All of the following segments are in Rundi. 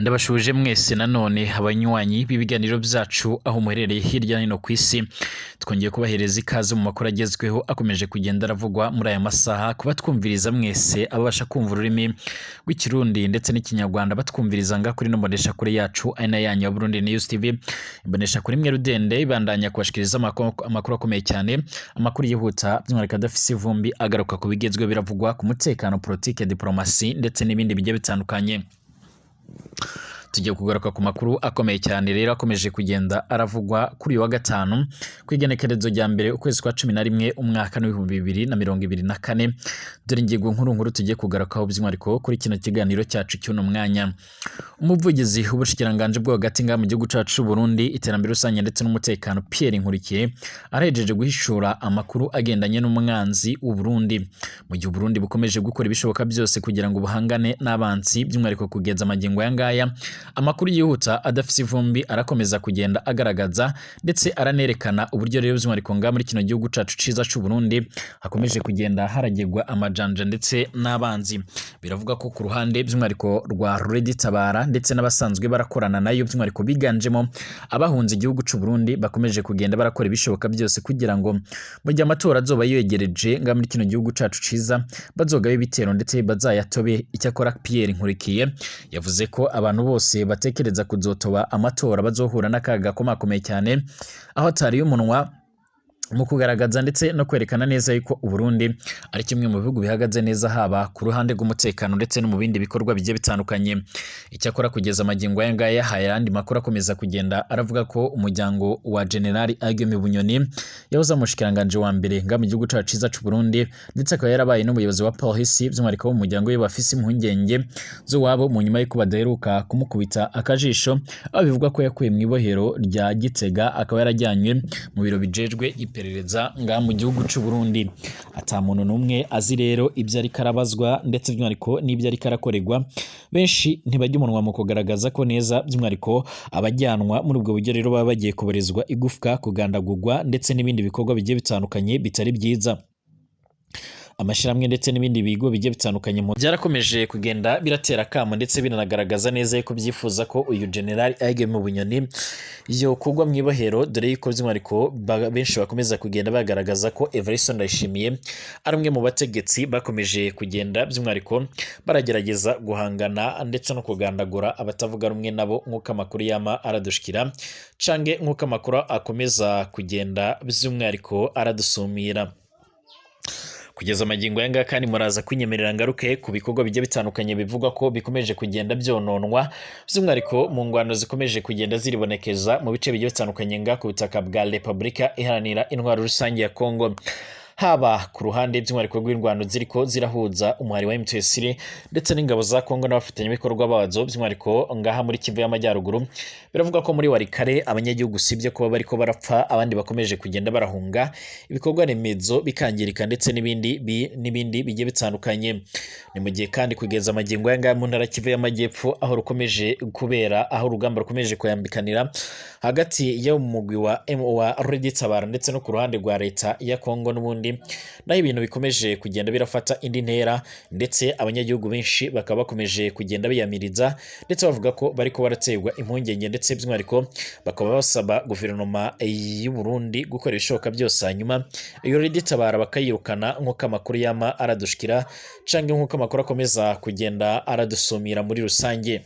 Ndabashuje mwese nanone abanywanyi b'ibiganiro byacu aho muherereye hirya no hino ku isi. Twongeye kubahereza ikaze mu makuru agezweho akomeje kugenda aravugwa muri aya masaha. Kubatwumviriza mwese ababasha kumva ururimi rw'Ikirundi ndetse n'Ikinyarwanda, batwumviriza nga kuri no mboneshakure yacu ari na yanyu ya Burundi News TV, imboneshakure imwe rudende ibandanya kubashikiriza amakuru akomeye cyane, amakuru yihuta by'umwihariko adafise ivumbi, agaruka ku bigezweho biravugwa ku mutekano, politike, diplomasi ndetse n'ibindi bigiye bitandukanye. Tugiye kugaruka ku makuru akomeye cyane rero akomeje kugenda aravugwa kuri uyu wa gatanu, ku igenekerezo rya mbere, ukwezi kwa 11, umwaka w'2024. Dore ingingo nkuru nkuru tugiye kugarukaho by'umwihariko kuri kino kiganiro cyacu cy'uno mwanya. Umuvugizi w'ubushikiranganji bwo hagati ngaha mu gihugu cyacu c'u Burundi, iterambere rusange ndetse n'umutekano, Pierre Nkurikiye, arahejeje guhishura amakuru agendanye n'umwanzi w'u Burundi, mu gihe Burundi bukomeje gukora ibishoboka byose kugira ngo buhangane n'abansi. By'umwihariko kugeza amagingo aya ngaya, amakuru yihuta adafise ivumbi arakomeza kugenda agaragaza ndetse aranerekana uburyo rero by'umwihariko ngaha muri kino gihugu cacu ciza c'u Burundi hakomeje kugenda haragirwa amajanja ndetse n'abanzi. Biravuga ko ku ruhande by'umwihariko rwa Redi Tabara ndetse n'abasanzwe barakorana nayo, by'umwihariko biganjemo abahunze igihugu c'u Burundi, bakomeje kugenda barakora ibishoboka byose kugira ngo mu gihe amatora azoba yegereje ngaha muri kino gihugu cacu ciza bazogabe ibitero ndetse bazayatobe. Icyakora Pierre Nkurikiye yavuze ko abantu bose batekereza kuzotoba amatora bazohura n'akaga gakomakomeye cyane, aho atari umunwa mu kugaragaza ndetse no kwerekana neza yuko Uburundi ari kimwe mu bihugu bihagaze neza, haba ku ruhande rw'umutekano ndetse no mu bindi bikorwa bigiye bitandukanye. Icyakora kugeza amagingo aya ngaya, hari ayandi makuru akomeza kugenda aravuga ko umuryango wa General Guillaume Bunyoni, yahoze ari umushikiranganji wa mbere nga mu gihugu cacu ciza c'u Burundi, ndetse akaba yarabaye n'umuyobozi wa polisi, by'umwihariko wo mu muryango we bafise impungenge z'uwabo mu nyuma y'uko badaheruka kumukubita akajisho, aho bivugwa ko yakuye mu ibohero rya Gitega akaba yarajyanywe mu biro bijejwe iperereza ngaha mu gihugu c'u Burundi. Ata muntu n'umwe azi rero ibyo ariko arabazwa ndetse by'umwihariko n'ibyo ariko arakorerwa. Benshi ntibajya umunwa mu kugaragaza ko neza by'umwihariko abajyanwa muri ubwo buryo rero baba bagiye kuborezwa igufwa, kugandagurwa ndetse n'ibindi bikorwa bigiye bitandukanye bitari byiza. Amashyirahamwe ndetse n'ibindi bigo bigiye bitandukanye byarakomeje kugenda biratera akamo ndetse binanagaragaza neza yuko byifuza ko uyu General Guillaume Bunyoni yo kugwa mu ibohero, dore yuko by'umwihariko benshi bakomeza kugenda bagaragaza ko Evariste Ndayishimiye ari umwe mu bategetsi bakomeje kugenda by'umwihariko baragerageza guhangana ndetse no kugandagura abatavuga rumwe nabo, nk'uko amakuru yama aradushikira cange nk'uko amakuru akomeza kugenda by'umwihariko aradusumira. Kugeza amagingo aya ngaya kandi, muraza kwinyemerera ngaruke ku bikorwa bigiye bitandukanye bivugwa ko bikomeje kugenda byononwa, by'umwihariko mu ngwano zikomeje kugenda ziribonekeza mu bice bigiye bitandukanye nga ku butaka bwa Repubulika Iharanira Intwaro Rusange ya Kongo, haba ku ruhande by'umwihariko rw'indwano ziriko zirahuza umuhari wa M23 ndetse n'ingabo za Kongo n'abafatanyabikorwa bazo, by'umwihariko ngaha muri Kivu y'Amajyaruguru. Biravuga ko muri Walikale abanyagihugu usibye kuba bariko barapfa, abandi bakomeje kugenda barahunga, ibikorwa remezo bikangirika ndetse n'ibindi bigiye bitandukanye. Ni mu gihe kandi kugeza amagingo aya ngaya mu ntara Kivu y'Amajyepfo, aho rukomeje kubera, aho urugamba rukomeje kuyambikanira hagati y'umugwi wa M wa Red Tabara ndetse no ku ruhande rwa leta ya Kongo n'ubundi, naho ibintu bikomeje kugenda birafata indi ntera, ndetse abanyagihugu benshi bakaba bakomeje kugenda biyamiriza ndetse bavuga ko bariko baraterwa impungenge, ndetse by'umwihariko bakaba basaba guverinoma y'u Burundi gukora ibishoboka byose hanyuma iyo Red Tabara bakayirukana, nk'uko amakuru yama aradushikira canke nk'uko amakuru akomeza kugenda aradusumira muri rusange.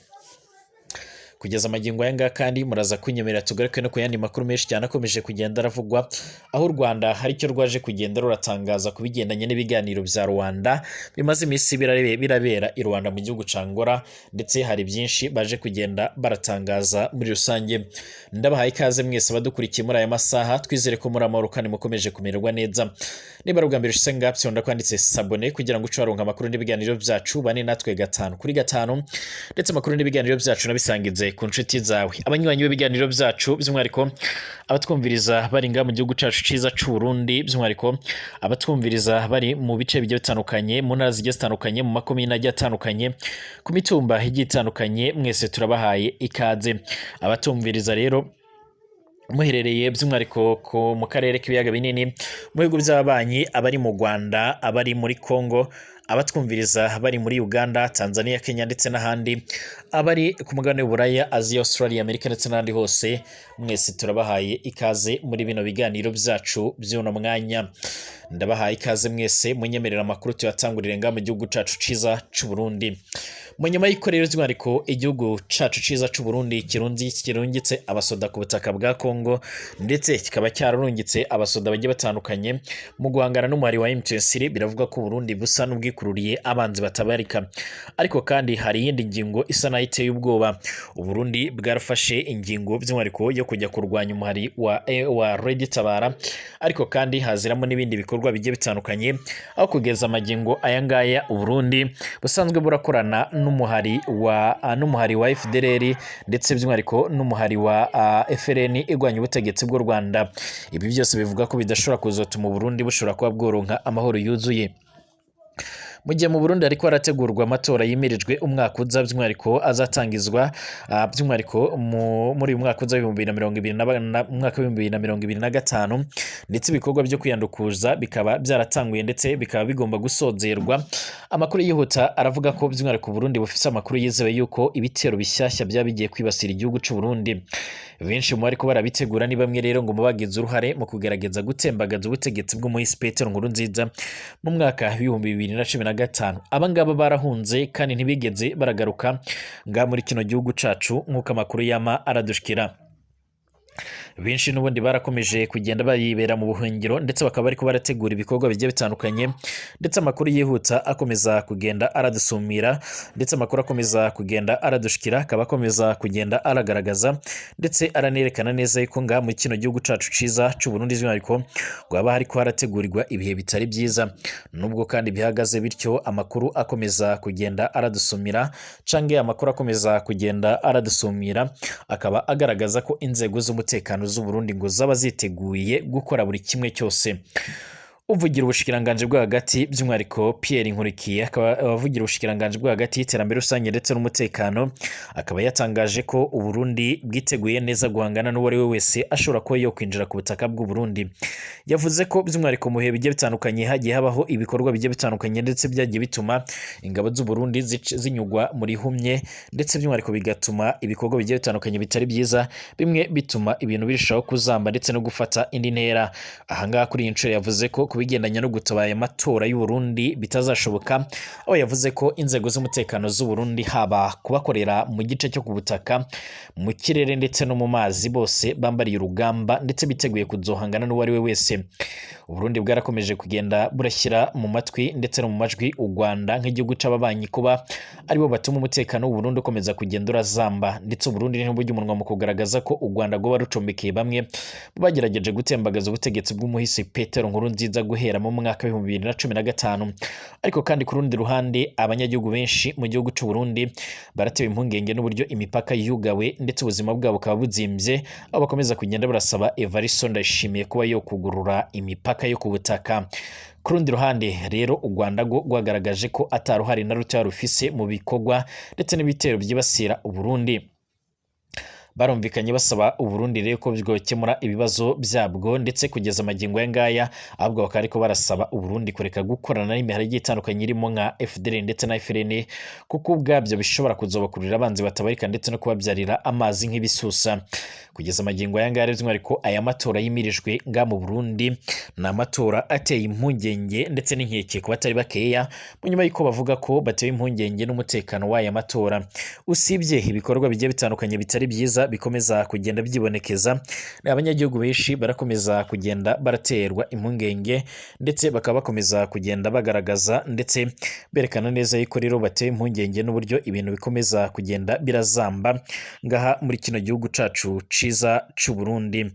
Kugeza amagingo aya ngaya kandi, muraza kwinyemerera tugaruke no ku yandi makuru menshi cyane akomeje kugenda aravugwa, aho u Rwanda hari icyo rwaje kugenda ruratangaza ku bigendanye n'ibiganiro bya Rwanda bimaze iminsi birabera i Rwanda mu gihugu ca Angola, ndetse hari byinshi baje kugenda baratangaza muri rusange. Ndabahaye ikaze mwese abadukurikiye muri aya masaha, twizere ko muri amahoro kandi mukomeje kumererwa neza. Niba ari ubwa mbere ushyize ngaha, fyonda kwanditse s'abonner kugira ngo uce waronka amakuru n'ibiganiro byacu, bane natwe gatanu kuri gatanu, ndetse amakuru n'ibiganiro byacu nabisangize ku nshuti zawe. Abanywanyi b'ibiganiro byacu, by'umwihariko abatwumviriza bari ngaha mu gihugu cyacu ciza c'u Burundi, by'umwihariko abatwumviriza bari mu bice bigiye bitandukanye, mu ntara zigiye zitandukanye, mu makomine agiye atandukanye, ku mitumba igiye itandukanye, mwese turabahaye ikaze. Abatumviriza rero Muherereye by'umwihariko mu karere k'ibiyaga binini, mu bihugu by'ababanyi, abari mu Rwanda, abari muri Congo, abatwumviriza bari muri Uganda, Tanzania, Kenya ndetse n'ahandi, abari ku mugabane w'Uburaya, Aziya, Australia, Amerika ndetse n'ahandi hose, mwese turabahaye ikaze muri bino biganiro byacu by'uno mwanya. Ndabahaye ikaze mwese, munyemerera amakuru tuyatangurire ngaha mu gihugu cacu ciza c'u Burundi. Mu nyuma y'uko rero by'umwihariko igihugu cacu ciza c'u Burundi kirungitse abasoda ku butaka bwa Congo, ndetse kikaba cyararungitse abasoda bagiye batandukanye mu guhangana n'umuhari wa M23, biravuga ko Burundi busa n'ubwikururiye abanzi batabarika. Ariko kandi hari iyindi ngingo isa nayo iteye ubwoba. Uburundi bwarafashe ingingo by'umwihariko yo kujya kurwanya umuhari wa Red Tabara, ariko kandi haziramo n'ibindi bikorwa bigiye bitandukanye, aho kugeza amagingo aya ngaya Uburundi busanzwe burakorana n'umuhari wa FDLR, ndetse by'umwihariko n'umuhari wa FLN igwanya ubutegetsi bw'u Rwanda. Ibi byose bivuga ko bidashobora kuzotuma Uburundi bushobora kuba bworonka amahoro yuzuye. Mu gihe mu Burundi hariko harategurwa amatora yimirijwe umwaka uza, by'umwihariko azatangizwa by'umwihariko muri uyu mwaka uza w'ibihumbi bibiri na mirongo ibiri na mwaka w'2025, ndetse ibikorwa byo kwiyandukuza bikaba byaratanguye ndetse bikaba bigomba gusozerwa. Amakuru yihuta aravuga ko by'umwihariko Burundi bufise amakuru yizewe yuko ibitero bishyashya byaba bigiye kwibasira igihugu c'u Burundi. Benshi mu bariko barabitegura ni bamwe rero ngo mu bagize uruhare mu kugerageza gutembagaza ubutegetsi bw'umuhisi Petero Nkurunziza mu mwaka w'2015. Aba ngaba barahunze kandi ntibigeze baragaruka nga muri kino gihugu cacu, nk'uko amakuru yama aradushikira. Benshi n'ubundi barakomeje kugenda bayibera mu buhungiro, ndetse bakaba bariko barategura ibikorwa bigiye bitandukanye. Ndetse amakuru yihuta akomeza kugenda aradusumira, ndetse amakuru akomeza kugenda aradushikira, akaba akomeza kugenda aragaragaza ndetse aranerekana neza yuko ngaha muri kino gihugu cacu ciza c'u Burundi by'umwihariko ngo haba hariko harategurirwa ibihe bitari byiza. Nubwo kandi bihagaze bityo, amakuru akomeza kugenda aradusumira canke amakuru akomeza kugenda aradusumira akaba agaragaza ko inzego z'umutekano z'u Burundi ngo zaba ziteguye gukora buri kimwe cyose. Uvugira ubushikiranganji bwo hagati, by'umwihariko Pierre Nkurikiye, akaba avugira ubushikiranganji bwo hagati y'iterambere rusange ndetse n'umutekano, akaba yatangaje ko Uburundi bwiteguye neza guhangana n'uwo ari we wese ashobora kuba yokwinjira ku butaka bw'u Burundi. Yavuze ko by'umwihariko mu bihe bigiye bitandukanye hagiye habaho ibikorwa bigiye bitandukanye, ndetse byagiye bituma ingabo z'u Burundi zinyugwa muri humye, ndetse by'umwihariko bigatuma ibikorwa bigiye bitandukanye bitari byiza, bimwe bituma ibintu birushaho kuzamba ndetse no gufata indi ntera. Ahangaha kuri iyi nshuro yavuze ko ku bigendanye no gutabara amatora y'u Burundi bitazashoboka, aho yavuze ko inzego z'umutekano z'u Burundi, haba kubakorera mu gice cyo ku butaka, mu kirere ndetse no mu mazi, bose bambariye urugamba ndetse biteguye kuzohangana n'uwo ari we wese. Uburundi bwarakomeje kugenda burashyira mu matwi ndetse no mu majwi u Rwanda nk'igihugu c'ababanyi kuba aribo batuma umutekano w'u Burundi ukomeza kugenda urazamba, ndetse Uburundi ntibujya umunwa mu kugaragaza ko u Rwanda rwoba rucumbikiye bamwe bagerageje gutembagaza ubutegetsi bw'umuhisi Petero Nkurunziza guhera mu mwaka w'2015. Ariko kandi ku rundi ruhande, abanyagihugu benshi mu gihugu c'u Burundi baratewe impungenge n'uburyo imipaka yugawe ndetse ubuzima bwabo bukaba buzimvye, aho bakomeza kugenda barasaba Evariste Ndayishimiye kuba yo kugurura imipaka yo ku butaka. Ku rundi ruhande rero, u Rwanda rwo rwagaragaje ko ataruhare na ruto rufise mu bikorwa ndetse n'ibitero byibasira Uburundi. Barumvikanye basaba Uburundi rero ko bwokemura ibibazo byabwo, ndetse kugeza amagingo aya ngaya ahubwo bakaba ariko barasaba Uburundi kureka gukorana n'imihari igiye itandukanye irimo nka FDL ndetse na FLN, kuko ubwabyo bishobora kuzobakururira abanzi batabarika ndetse no kubabyarira amazi nk'ibisusa. Kugeza amagingo aya ngaya by'umwihariko aya matora yimirijwe nga mu Burundi ni amatora ateye impungenge ndetse n'inkeke ku batari bakeya, mu nyuma y'uko bavuga ko batewe impungenge n'umutekano w'aya matora. Usibye ibikorwa bigiye bitandukanye bitari byiza bikomeza kugenda byibonekeza, abanyagihugu benshi barakomeza kugenda baraterwa impungenge, ndetse bakaba bakomeza kugenda bagaragaza ndetse berekana neza yuko rero batewe impungenge n'uburyo ibintu bikomeza kugenda birazamba ngaha muri kino gihugu cacu ciza c'u Burundi.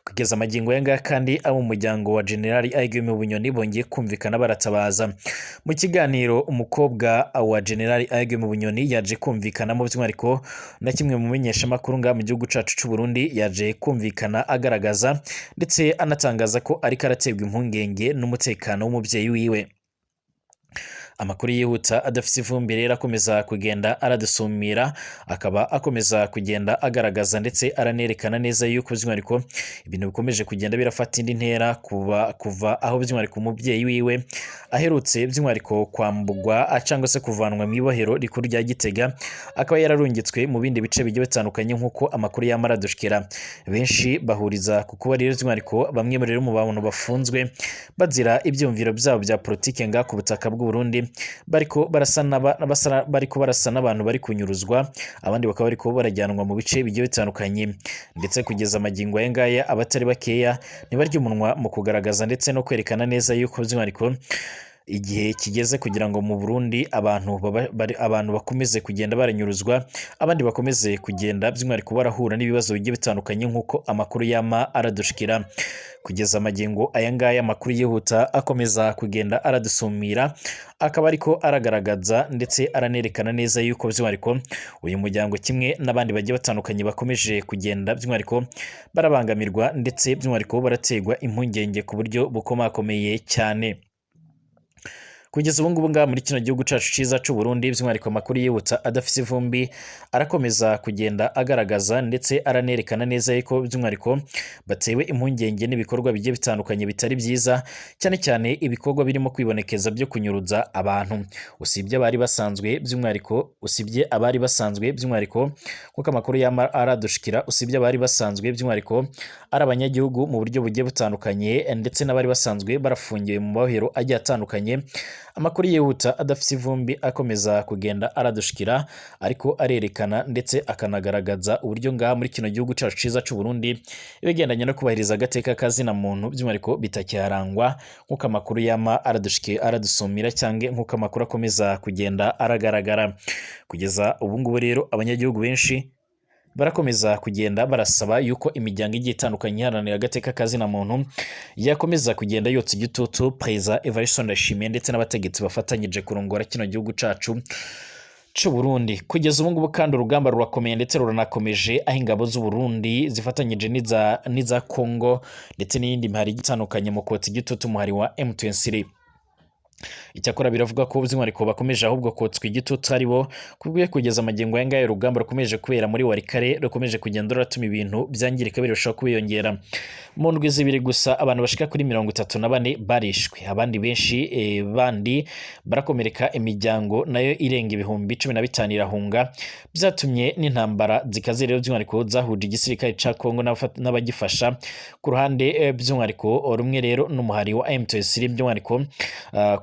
Kugeza amagingo aya ngaya kandi, abo mu muryango wa General Aiguille Bunyoni bongeye kumvikana baratabaza. Mu kiganiro umukobwa wa General Aiguille Bunyoni yaje kumvikanamo, by'umwihariko na kimwe mu menyeshamakuru ngaha mu gihugu cacu c'u Burundi, yaje kumvikana agaragaza ndetse anatangaza ko ariko araterwa impungenge n'umutekano w'umubyeyi wiwe. Amakuru yihuta adafite ivumbi rero akomeza kugenda aradusumira, akaba akomeza kugenda agaragaza ndetse aranerekana neza yuko by'umwihariko ibintu bikomeje kugenda birafata indi ntera kuva aho by'umwihariko umubyeyi wiwe aherutse by'umwihariko kwambugwa cyangwa se kuvanwa mu ibohero rikuru rya Gitega, akaba yararungitswe mu bindi bice bigiye bitandukanye nk'uko amakuru yamara adushikira. Benshi bahuriza ku kuba rero by'umwihariko bamwe muri mu bantu bafunzwe bazira ibyumviro byabo bya politike nga ku butaka bw'u Burundi bariko barasa bariko barasa n'abantu bari kunyuruzwa, abandi bakaba bariko barajyanwa mu bice bigiye bitandukanye. Ndetse kugeza amagingo aya ngaya abatari bakeya ntibarya umunwa mu kugaragaza ndetse no kwerekana neza yuko by'umwihariko igihe kigeze kugira ngo mu Burundi abantu abantu bakomeze kugenda baranyuruzwa, abandi bakomeze kugenda by'umwihariko barahura n'ibibazo bigiye bitandukanye nk'uko amakuru yama aradushikira. Kugeza amagingo aya ngaya amakuru yihuta akomeza kugenda aradusumira, akaba ariko aragaragaza ndetse aranerekana neza yuko by'umwihariko uyu muryango kimwe n'abandi bagiye batandukanye bakomeje kugenda by'umwihariko barabangamirwa ndetse by'umwihariko baraterwa impungenge ku buryo bukomakomeye cyane. Kugeza ubu ngubu ngaha muri kino gihugu cacu ciza c'u Burundi, by'umwihariko amakuru yibutsa adafise ivumbi arakomeza kugenda agaragaza ndetse aranerekana neza yuko by'umwihariko batewe impungenge n'ibikorwa bigiye bitandukanye bitari byiza, cyane cyane ibikorwa birimo kwibonekeza byo kunyuruza abantu, usibye abari basanzwe by'umwihariko usibye abari basanzwe by'umwihariko nk'uko amakuru yama aradushikira, usibye abari basanzwe by'umwihariko ari abanyagihugu mu buryo bugiye butandukanye ndetse n'abari basanzwe barafungiwe mu mabohero agiye atandukanye. Amakuru yihuta adafise ivumbi akomeza kugenda aradushikira, ariko arerekana ndetse akanagaragaza uburyo ngaha muri kino gihugu cacu ciza c'u Burundi ibigendanye no kubahiriza agateka kazina muntu by'umwihariko bitakiharangwa, nk'uko amakuru yama aradusumira cyangwa nk'uko amakuru akomeza kugenda aragaragara. Kugeza ubu ngubu rero abanyagihugu benshi barakomeza kugenda barasaba yuko imiryango igiye itandukanye iharanira agateka kazina muntu yakomeza kugenda yotsa igitutu Perezida Evariste Ndayishimiye ndetse n'abategetsi bafatanyije kurongora kino gihugu cacu c'u Burundi. Kugeza ubu ngubu kandi urugamba rurakomeye ndetse ruranakomeje, aho ingabo z'u Burundi zifatanyije n'iza Congo ndetse n'iyindi mihari itandukanye mu kotsa igitutu umuhari wa M23. Icyakora biravuga ko by'umwihariko bakomeje ahubwo kotswa igitutu ari bo kubwiye. Kugeza amagingo aya ngaya urugamba rukomeje kubera muri Walikale rukomeje kugenda ruratuma ibintu byangirika birushaho kwiyongera. Mu ndwi zibiri gusa abantu bashika kuri 34 barishwe, abandi benshi bandi barakomereka, imiryango nayo irenga 15,000 irahunga. Byatumye n'intambara zikaze rero by'umwihariko zahuje igisirikare ca Congo n'abagifasha ku ruhande by'umwihariko rumwe rero n'umuhari wa M23 by'umwihariko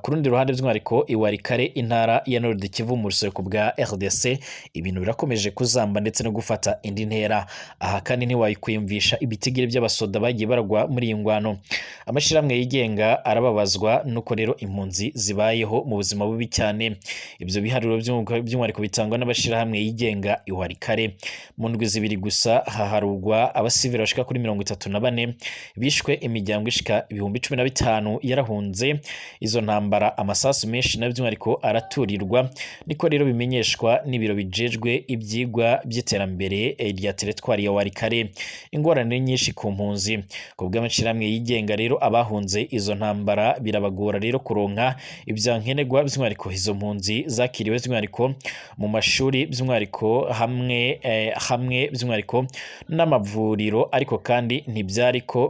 ku rundi ruhande by'umwihariko i Walikale, intara ya Nord Kivu mu ruseruko bwa RDC, ibintu birakomeje kuzamba ndetse no gufata indi ntera. Aha kandi ntiwayikwiyumvisha ibitigiri by'abasoda bagiye baragwa muri iyi ngwano. Amashirahamwe yigenga arababazwa nuko rero impunzi zibayeho mu buzima bubi cyane. Ibyo biharuro by'umwihariko bitangwa n'amashirahamwe yigenga i Walikale. Mu ndwi zibiri gusa haharugwa abasivili bashika kuri 34 bishwe, imiryango ishika 15,000 yarahunze izo ntambara, amasasu menshi na by'umwihariko araturirwa. Niko rero bimenyeshwa n'ibiro bijejwe ibyigwa by'iterambere rya teritwari ya Walikale. Ingorane nyinshi ku mpunzi ku bw'amashirahamwe yigenga rero abahunze izo ntambara birabagora rero kuronka ibyankenerwa by'umwihariko. Izo mpunzi zakiriwe by'umwihariko mu mashuri by'umwihariko hamwe hamwe by'umwihariko n'amavuriro, ariko kandi ntibyariko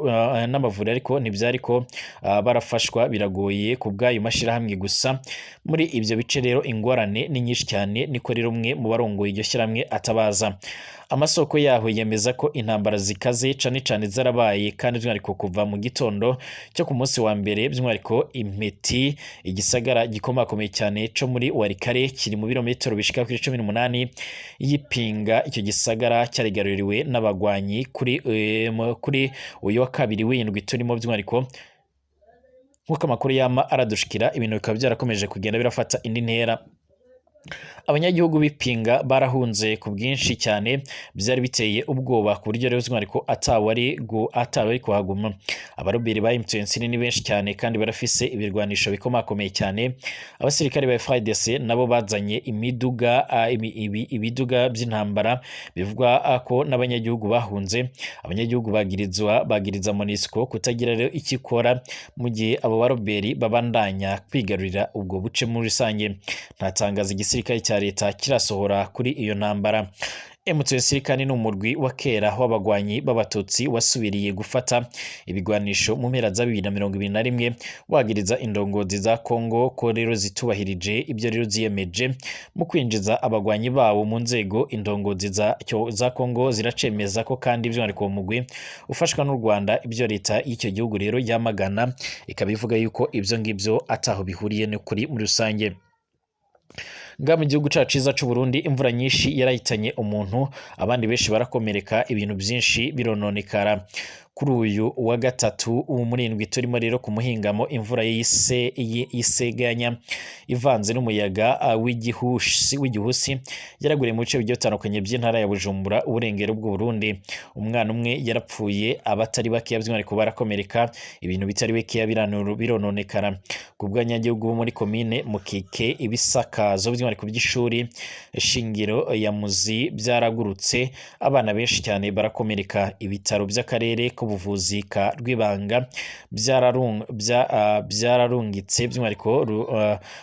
n'amavuriro ariko ntibyariko barafashwa biragoye ku bw'ayo mashirahamwe gusa. Muri ibyo bice rero ingorane ni nyinshi cyane, niko rero umwe mu barongoye iryo shyirahamwe atabaza. Amasoko yaho yemeza ko intambara zikaze cane cane zarabaye kandi by'umwihariko kuva mu gitondo cyo ku munsi wa mbere by'umwihariko Impeti, igisagara gikomakomeye cyane co muri Walikale kiri mu birometero bishika kuri 18 y'ipinga. Icyo gisagara cyarigaruriwe n'abagwanyi kuri uyu wa kabiri w'indwi turimo by'umwihariko, nk'uko amakuru yama aradushikira, ibintu bikaba byarakomeje kugenda birafata indi ntera. Abanyagihugu b'Ipinga barahunze ku bwinshi cyane, byari biteye ubwoba ku buryo rero by'umwihariko atawari kuhaguma. Abaroberi ba M23 ni benshi cyane kandi barafise ibirwanisho bikomakomeye cyane. Abasirikare ba FARDC nabo bazanye imiduga, ibiduga by'intambara. Bivugwa ko n'abanyagihugu bahunze. Abanyagihugu bagiriza MONUSCO kutagira rero icyo ikora mu gihe abo baroberi babandanya kwigarurira ubwo buce muri rusange. Nta tangazo igisirikare cya leta kirasohora kuri iyo ntambara. M23 kandi ni umurwi wa kera w'abagwanyi b'Abatutsi wasubiriye gufata ibigwanisho mu mpera za 2021, wagiriza indongozi za Congo ko rero zitubahirije ibyo rero ziyemeje mu kwinjiza abagwanyi bawo mu nzego. Indongozi za Congo ziracemeza ko kandi by'umwihariko uwo mugwi ufashwa n'u Rwanda, ibyo leta y'icyo gihugu rero yamagana, ikaba ivuga yuko ibyo ngibyo ataho bihuriye n'ukuri muri rusange. Nga mu gihugu cacu ciza c'u Burundi, imvura nyinshi yarahitanye umuntu, abandi benshi barakomereka, ibintu byinshi birononekara. Kuri uyu wa gatatu muri indwi turimo rero ku muhingamo, imvura y'iseganya ivanze n'umuyaga w'igihusi yaraguriye mu bice bigiye bitandukanye by'intara ya Bujumbura, uburengero bw'u Burundi. Umwana umwe yarapfuye, abatari bakeya by'umwihariko barakomereka, ibintu bitari bikeya birononekara. Ku bw'abanyagihugu bo muri komine Mukike, ibisakazo by'umwihariko by'ishuri shingiro ya Muzi byaragurutse, abana benshi cyane barakomereka. Ibitaro by'akarere k'ubuvuzi ka Rwibanga byararungitse by'umwihariko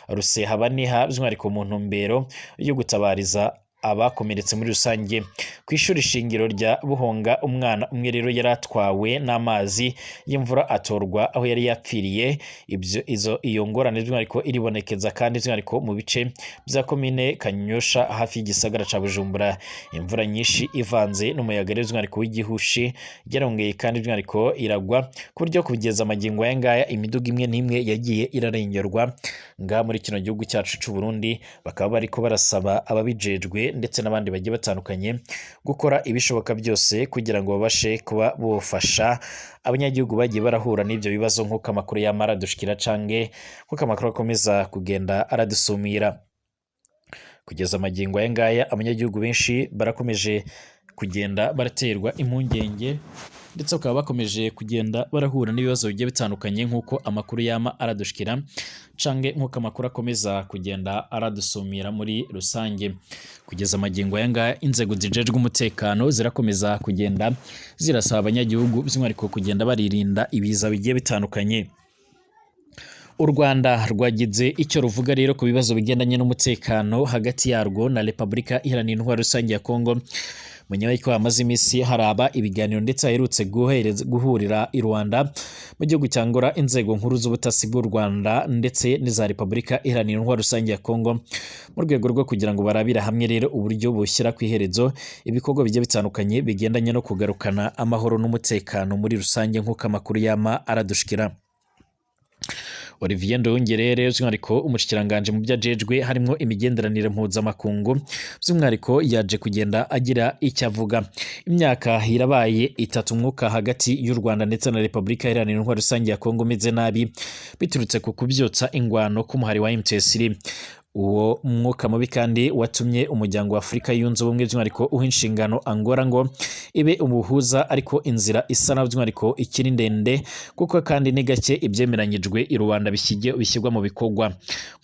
Rusehabaniha, by'umwihariko mu ntumbero yo gutabariza abakomeretse muri rusange. Ku ishuri shingiro rya Buhonga, umwana umwe rero yari atwawe n'amazi y'imvura, atorwa aho yari yapfiriye. Ibyo izo iyo ngorane by'umwihariko iribonekeza kandi by'umwihariko mu bice bya komine Kanyosha, hafi y'igisagara ca Bujumbura. Imvura nyinshi ivanze n'umuyaga rero by'umwihariko w'igihushi yarongeye kandi by'umwihariko iragwa, ku buryo kugeza amagingo aya ngaya imiduga imwe n'imwe yagiye irarengerwa ngaha muri kino gihugu cyacu c'u Burundi. Bakaba bariko barasaba ababijejwe ndetse n'abandi bagiye batandukanye gukora ibishoboka byose kugira ngo babashe kuba bofasha abanyagihugu bagiye barahura n'ibyo bibazo, nk'uko amakuru yamara adushikira cange nk'uko amakuru akomeza kugenda aradusumira. Kugeza amagingo aya ngaya, abanyagihugu benshi barakomeje kugenda baraterwa impungenge, ndetse bakaba bakomeje kugenda barahura n'ibibazo bigiye bitandukanye, nk'uko amakuru yama aradushikira cange nk'uko amakuru akomeza kugenda aradusumira muri rusange. Kugeza amagingo aya ngaya, inzego zijejwe umutekano zirakomeza kugenda zirasaba abanyagihugu by'umwihariko kugenda baririnda ibiza bigiye bitandukanye. U Rwanda rwagize icyo ruvuga rero ku bibazo bigendanye n'umutekano hagati yarwo na Repubulika Iharanira Intwaro Rusange ya Kongo, mu nyuma y'uko hamaze iminsi haraba ibiganiro ndetse haherutse guhurira i Rwanda mu gihugu cya Angola inzego nkuru z'ubutasi bw'u Rwanda ndetse n'iza Repubulika Iharanira Intwaro Rusange ya Kongo, mu rwego rwo kugira ngo barabire hamwe rero uburyo bushyira ku iherezo ibikorwa bigiye bitandukanye bigendanye no kugarukana amahoro n'umutekano muri rusange, nk'uko amakuru yama aradushikira. Olivier Nduhungirehe, by'umwihariko umushikiranganji mu byo ajejwe harimo imigenderanire mpuzamakungu, by'umwihariko yaje kugenda agira icyo avuga. Imyaka irabaye 3 umwuka hagati y'u Rwanda ndetse na Repubulika Iharanira Intwaro Rusange ya Kongo umeze nabi, biturutse ku kubyutsa ingwano k'umuhari wa M23. Uwo mwuka mubi kandi watumye umuryango wa Afurika Yunze Ubumwe by'umwihariko uha inshingano Angola ngo ibe ubuhuza, ariko inzira isa na by'umwihariko ikiri ndende, kuko kandi ni gake ibyemeranyijwe i Rwanda bishyirwa mu bikorwa.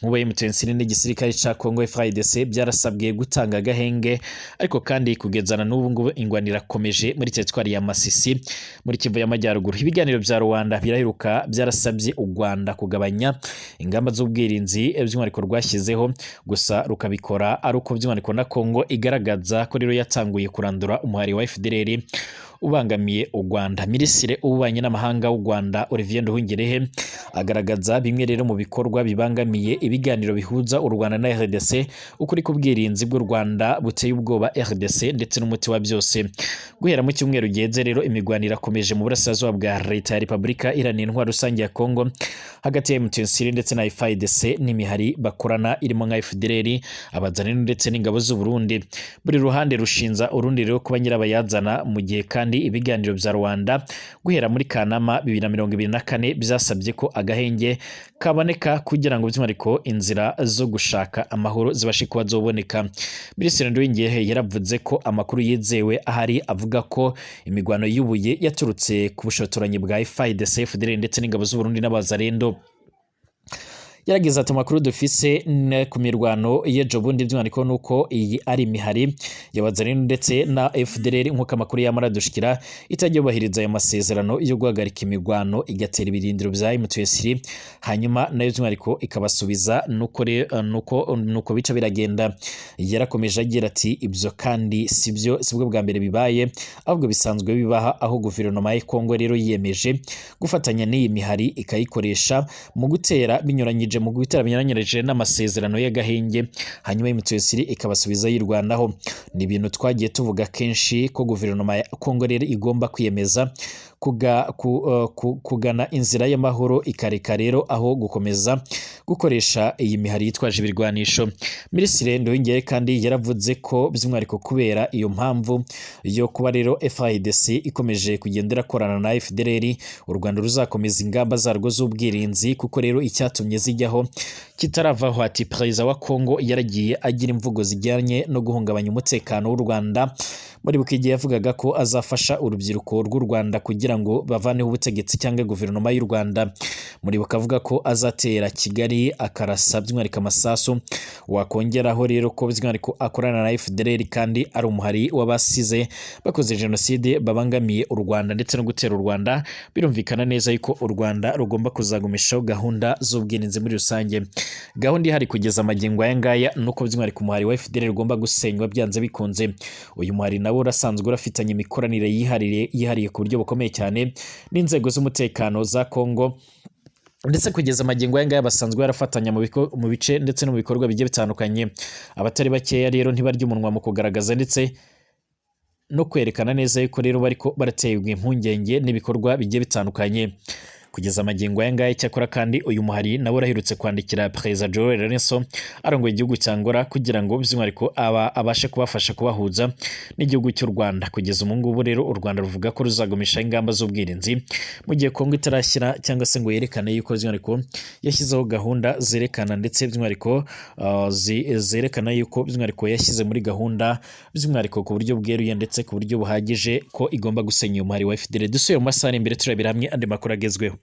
Nk'ubu M23 n'igisirikare ca Congo FARDC byarasabwe gutanga agahenge, ariko kandi kugezana n'ubu ngubu ingwano irakomeje muri teritwari ya Masisi muri Kivu y'Amajyaruguru. Ibiganiro bya Rwanda biraheruka byarasabye u Rwanda kugabanya ingamba z'ubwirinzi by'umwihariko rwashyizeho, gusa rukabikora ari uko by'umwihariko na Kongo igaragaza ko rero yatanguye kurandura umuhari wa FDLR ubangamiye u Rwanda. Minisitiri w'Ububanyi n'Amahanga w'u Rwanda Olivier Nduhungirehe agaragaza bimwe rero mu bikorwa bibangamiye ibiganiro bihuza u Rwanda na RDC, ukuri k'ubwirinzi bw'u Rwanda buteye ubwoba RDC ndetse n'umuti wa byose. Guhera mu cyumweru giheze rero, imigwaniro irakomeje mu burasirazuba bwa Leta ya Repubulika Iharanira Intwaro Rusange ya Kongo hagati ya M23 ndetse na FARDC n'imihari bakorana irimo nka FDLR, Abazanino ndetse n'ingabo z'u Burundi. Buri ruhande rushinza urundi rero kuba nyirabayazana, mu gihe kandi kandi ibiganiro bya Rwanda guhera muri Kanama 2024 byasabye ko agahenge kaboneka kugira ngo by'umwihariko inzira zo gushaka amahoro zibashe kuba zoboneka. Minisitiri Nduhungirehe yaravuze ko amakuru yizewe ahari avuga ko imigwano y'ubuye yaturutse ku bushotoranyi bwa FARDC, FDLR ndetse n'ingabo z'u Burundi n'abazarendo. Yaragize ati: "Amakuru dufise ku mirwano y'ejo bundi by'umwihariko nuko iyi ari imihari y'abazarendo ndetse na FDLR, nk'uko amakuru yamara dushikira, itajya yubahiriza ayo masezerano yo guhagarika imirwano, igatera ibirindiro bya M23, hanyuma nayo by'umwihariko ikabasubiza, nuko bica biragenda." Yarakomeje agira ati: "Ibyo kandi sibyo, sibwo bwa mbere bibaye, ahubwo bisanzwe bibaha, aho guverinoma ya Kongo rero yiyemeje gufatanya n'iyi mihari ikayikoresha mu gutera binyuranyije n'amasezerano y'agahenge, hanyuma M23 ikabasubiza yirwanaho. Ni ibintu twagiye tuvuga kenshi ko guverinoma ya Kongo rero igomba kwiyemeza kugana inzira y'amahoro, ikareka rero aho gukomeza gukoresha iyi mihari yitwaje ibirwanisho." Minisitiri Nduhungirehe kandi yaravuze ko by'umwihariko kubera iyo mpamvu yo kuba rero FARDC ikomeje kugenda irakorana na FDLR, u Rwanda ruzakomeza ingamba zarwo z'ubwirinzi, kuko rero icyatumye zijyaho kitaravaho. Ati: "Perezida wa Kongo yaragiye agira imvugo zijyanye no guhungabanya umutekano w'u Rwanda. Muri igihe yavugaga ko azafasha urubyiruko rw'u Rwanda kugira ngo bavaneho ubutegetsi cyangwa guverinoma y'u Rwanda. Muri bakavuga ko azatera Kigali akarasa by'umwihariko amasasu. Wakongeraho rero ko by'umwihariko akorana na FDLR kandi ari umuhari w'abasize bakoze jenoside babangamiye u Rwanda ndetse no gutera u Rwanda. Birumvikana neza yuko u Rwanda rugomba kuzagumishaho gahunda z'ubwirinzi muri rusange. Gahunda ihari kugeza amagingo aya ngaya ni uko by'umwihariko umuhari wa FDLR ugomba gusenywa byanze bikunze. Uyu muhari nawo urasanzwe urafitanye imikoranire yihariye ku buryo bukomeye cyane n'inzego z'umutekano za Kongo, ndetse kugeza amagingo aya ngaya basanzwe barafatanya mu bice ndetse no mu bikorwa bigiye bitandukanye. Abatari bakeya rero ntibarya umunwa mu kugaragaza ndetse no kwerekana neza yuko rero bariko baraterwa impungenge n'ibikorwa bigiye bitandukanye kugeza amagingo aya ngaya. Icyakora kandi uyu muhari nawe uraherutse kwandikira Perezida João Lourenço arongoye igihugu cya Angola kugira ngo by'umwihariko aba abashe kubafasha kubahuza n'igihugu cy'u Rwanda. Kugeza ubu ngubu rero u Rwanda ruvuga ko ruzagumisha ingamba z'ubwirinzi mu gihe Kongo itarashyira cyangwa se ngo yerekane yuko by'umwihariko yashyizeho gahunda zerekana ndetse by'umwihariko zerekana yuko by'umwihariko yashyize muri gahunda by'umwihariko ku buryo bweruye ndetse ku buryo buhagije ko igomba gusenya uyu muhari wa FDLR." Dusubiye mu masaha ari imbere, turebera hamwe andi makuru agezweho.